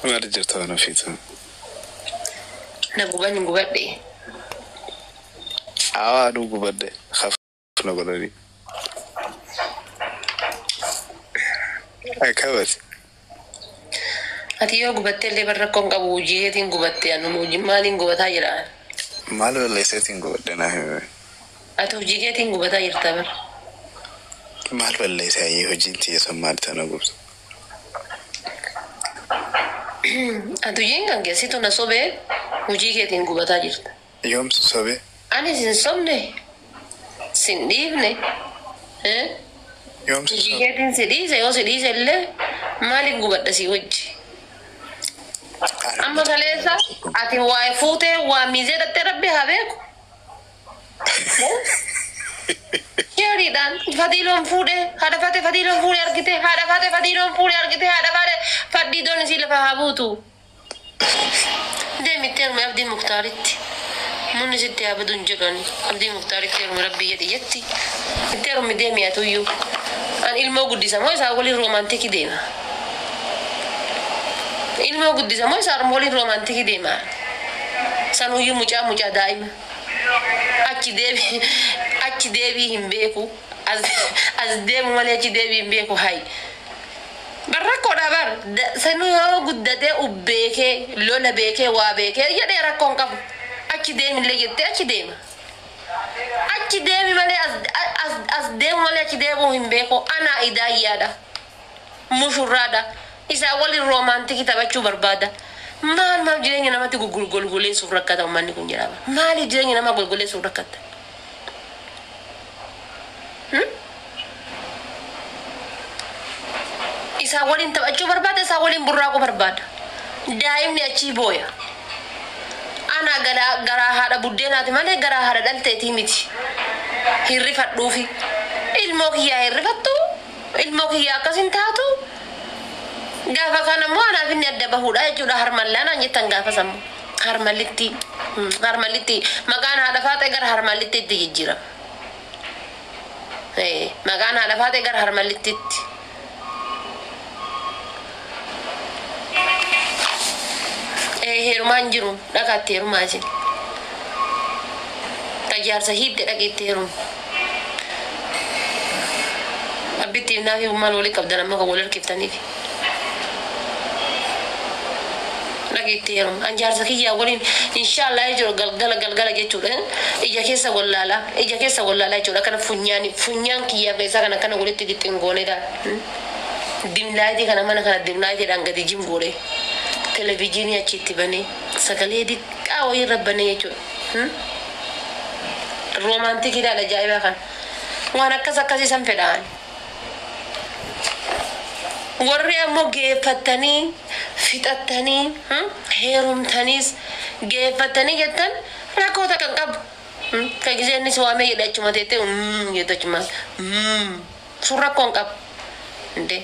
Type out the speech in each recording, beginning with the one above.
Maal jirta waan ofiitu? Na guban hin gubadhe. Awaa aduu gubadhe. Hafna godhanii. Akkamati? Ati yoo gubatte illee bar rakkoon qabu, hojii keetiin gubatte. Anuma hojii maaliin gubataa jira? Maal balleesseetiin gubadhe, naa himi? Ati hojii keetiin gubataa jirta bar. Maal balleessee hayyee? Hojiin tiyya sun maal tana gubsa? Ati hojiin kan keessitu na sobee hojii keetiin gubataa jirta. Yoomsu sobee? Ani sin sobne, sin dhiifne. Eh? Yoomsu Hojii sobee? keetiin si dhiise. Yoo si dhiise illee maaliif gubadha si wajji? Amma kaleessa ati waa'ee fuutee waa miizee dhattee, rabbi haa beeku. Sheeriidhaan fatiiloon fuudhee haadha fate, fatiiloon fuudhee argite, haadha fate, fatiiloon fuudhee argite, haadha fate, fadhiidoon isii lafa haa buutu. Deemitti heerumi Abdii Muktaaritti. Munni sitti haa badu hin jedhani. Abdii Muktaaritti heerumi, rabbi jedhi jetti. Itti heerumi, deemi atuyyuu. An ilmoo guddisa moo isaa waliin romantic deema? Ilmoo guddisa moo isaa waliin romantic deema? Sanuyyuu mucaa daa'ima. Achi deebii hin beeku. As deemu malee achi deebii hin beeku hayi. Bar rakkoodha bar. Sanuu yoo guddatee ubbeekee, lola beekee, waa beekee jedhee, rakkoon qabu. Achi deemillee jettee achi deema. Achi deemi malee as deemu malee achi deemuu hin beeku. Anaa idaayyaadha. Mushurraadha. Isaa waliin romantic taphachuu barbaada. Maal maal jireenya namatti golgoleessuuf rakkata uummanni kun jedhama? Maaliif jireenya nama golgoleessuuf rakkata? Isaa waliin taphachuu barbaada, isaa waliin burraaquu barbaada. Daa'imni achii booya. Ana garaa haadha buddeenaati malee garaa haadha dhalteetii miti. Hirrifadhuufi. Ilmoo kiyyaa hirrifattu, ilmoo kiyyaa akkas hin taatu. Gaafa kana immoo anaaf inni adda bahuudha jechuudha. Harmallaa naan jettan gaafa sammu. Harmallitti. Harmallitti. Maqaan haadha faaxee gara harmallitti itti jijjiirama. Maqaan haadha faaxee gara harmallittitti. Heerumaan jiru, dhaqaatti heerumaa isin. Tajaarsa hiitte, dhaqeetti heerumu. Abbittiif naafi maal walii qabdan amma kan wal harkiftaniif? Dhaqeetti heerumu. An jaarsa kiyyaa waliin inshaallah jechuudha, galgala galgala jechuudha. Ija keessa wallaalaa, ija keessa wallaalaa jechuudha. Kana funyaan kiyyaa keessaa kana kana walitti qixxin goonedha. Dim light kana, mana kana dim lightiidhaan gadi jim goone. Televijiinii achitti banee, sagalee diqqaa wayii irra banee jechuudha. Romantic ilaala ajaa'ibaa kana. Waan akkas akkasii san fedhaan. Warri ammoo geeffattanii fixattanii, heerumtaniis geeffattanii jettan, rakkoo takka hin qabu. Ka gisee innis waamee jedhe achuma teettee jettu achuma sun rakkoo hin qabu. Indee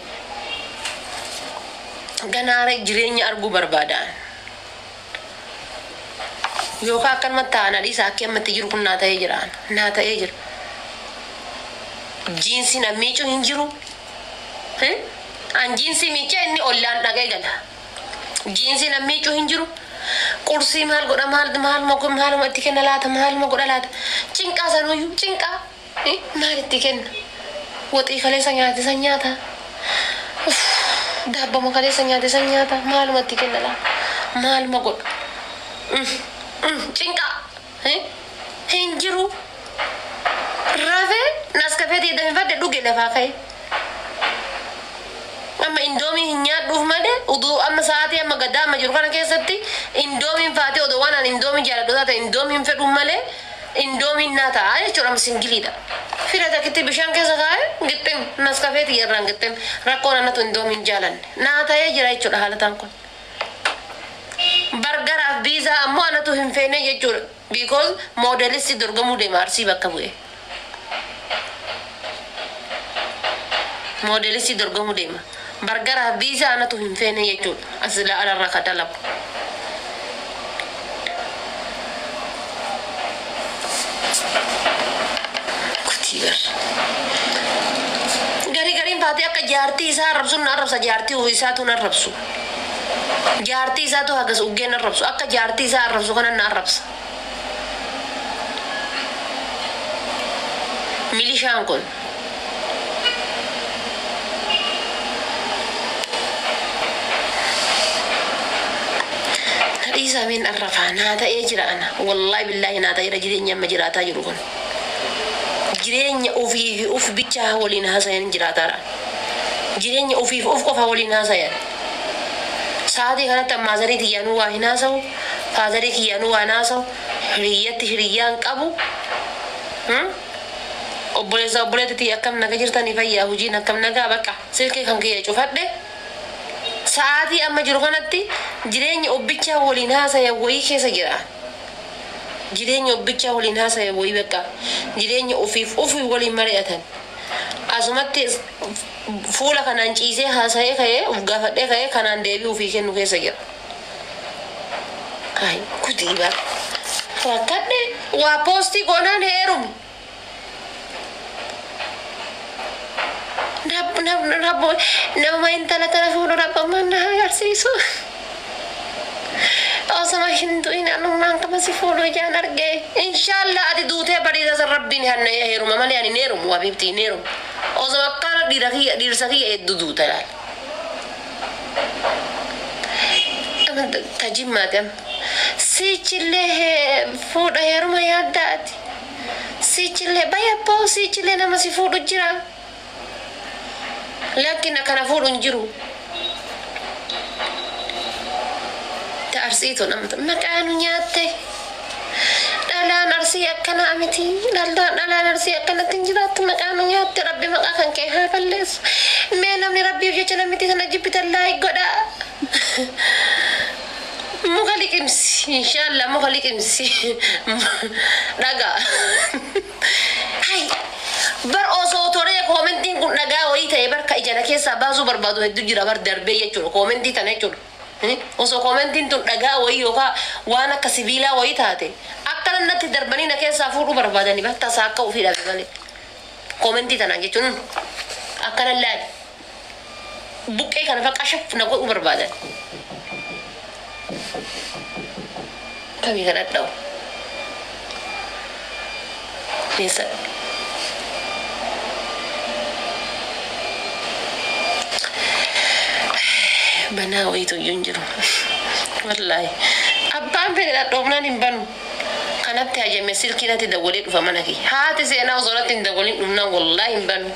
ganaara jireenya arguu barbaadaan. Yookaan akkanumatti taa'an dhiisa, akki ammatti jiru kun naa ta'ee jira. Naa ta'ee jira. Jiinsii na miicuu hin jiru. An jiinsii miichaa inni ollaan dhaqee gala. Jiinsii na miicuu hin jiru. Qursii maal godha, maal maaluma maaluma itti kenna laata, maaluma godha laata? Cinqaa sanuyyuu cinqaa maal itti kenna? Waxii kaleessa nyaate san nyaata. Daabbama kaleessa nyaate san nyaata. Maaluma itti kenna laata? Maaluma godha? Cinqaa hin jiru. Rafee Nescafé danfadhe, dhuge, lafaa ka'e. Amma Indomie hin nyaadhuuf malee, uduu amma sa'aatii amma gaddaa amma jiru kana keessatti Indomiin faatee, odoo waan ani Indomie jaaladhu taate, Indomie hin fedhuun malee Indomiin naa ta'a jechuudha, amma singleiidha. Fira takkitti bishaan keessa kaa'e, gixxim Nescafé xiyyarraan gixxim, rakkoon anatu Indomie hin jaalanne naa ta'ee jira jechuudha haalataan kun. Burgeraaf pizza ammoo anatu hin feene jechuudha. Because moodelisti dorgomuu deema, Arsii bakka bu'e. Moodelisti dorgomuu deema. Burgeraaf pizza anatu hin feene jechuudha. Asila alarra ka dalagu. Kutii bar. Garii gariin faatee akka jaartii isaa arrabsu na arrabsa, jaartii isaatu na arrabsu. Jaartii isaatu hagas uggeen arrabsu akka jaartii isaa arrabsu kanan na arrabsa. Milishaan kun. Tadhiisaa meen arrafaa naa ta'ee jira ana. Wallaahi billaahi naa ta'eera jireenya amma jiraataa jiru kun. Jireenya ofii fi of bichaa waliin haasayan jiraataadha. Jireenya ofii fi of qofa waliin haasayan. Sa'aatii kanatti ammaa zarii kiyyaanuu waa hin haasa'u. Faazarii kiyyaanuu waa hin haasa'u. Hiriyyatti hiriyyaan qabu. Obboleessa obboleetti akkam naga jirtanii fayyaa hojiin akkam nagaa bakka silkii kan kiyya cufadhe. Sa'aatii amma jiru kanatti jireenya obbichaa waliin haasaya wayii keessa jira. Jireenya obbichaa waliin haasaya wayii bakka jireenya ofiif ofii waliin mari'atan. Asumatti fuula kanaan ciisee haasa'ee ka'ee of gaafadhee ka'ee kanaan deebii ofii kennu keessa jira. Ay kutii bara. Rakkadhe waa poostii goonaan heerumi. Nama intala tana fuudhu rabbamaan na agarsiisu. Osoma hin du'in anummaan qaba si fuudhu ijaan argee. Inshaallah ati duutee bariisa san rabbiin hanna heeruma malee ani hin heerumu habiibti hin heerumu. Osoma akkana dhiira kiyya dhiirsa kiyya hedduu duuta laal. Tajimmaati amma. Siichillee fuudha heeruma yaaddaati. Siichillee bayabboo siichillee nama si fuudhu jira. Lakin akkana fuudhu hin jiru. Ta arsiitu namta maqaa nu nyaatte. Dhalaan arsii akkana miti. Dhalaan arsii akkanatti hin jiraattu maqaa nu nyaatte. Rabbi maqaa kan kee haa balleessu. Mee namni rabbiif jecha namitti sana jibbitan laayik godhaa. Muka liqimsi. Inshaallah muka liqimsi. Dhagaa. Hai. Bar osoo toree koomentiin kun dhagaa wayii ta'e barka ijana keessaa baasuu barbaadu hedduu jira bar darbee jechuudha. Koomentii tana jechuudha. Osoo koomentiin tun dhagaa wayii yookaan waan akka sibiilaa wayii taate akkana natti darbanii na keessaa fuudhuu barbaadanii bar tasaa akka ofii dhabe malee. Koomentii tanaan jechuun akkana laali. Buqqee kana faqa shaf na godhuu barbaadan. Kamii kana dha'u. Eessa? Banaa wayiitu iyyuu hin jiru. Wallaahi. Abbaan fedhe dhadhoofnaan hin banu. Kanatti hajame silkii natti dawwalee dhufa mana kiyya. Haati seenaa osoo natti hin dawwalin dhufnaan wallaahi hin banu.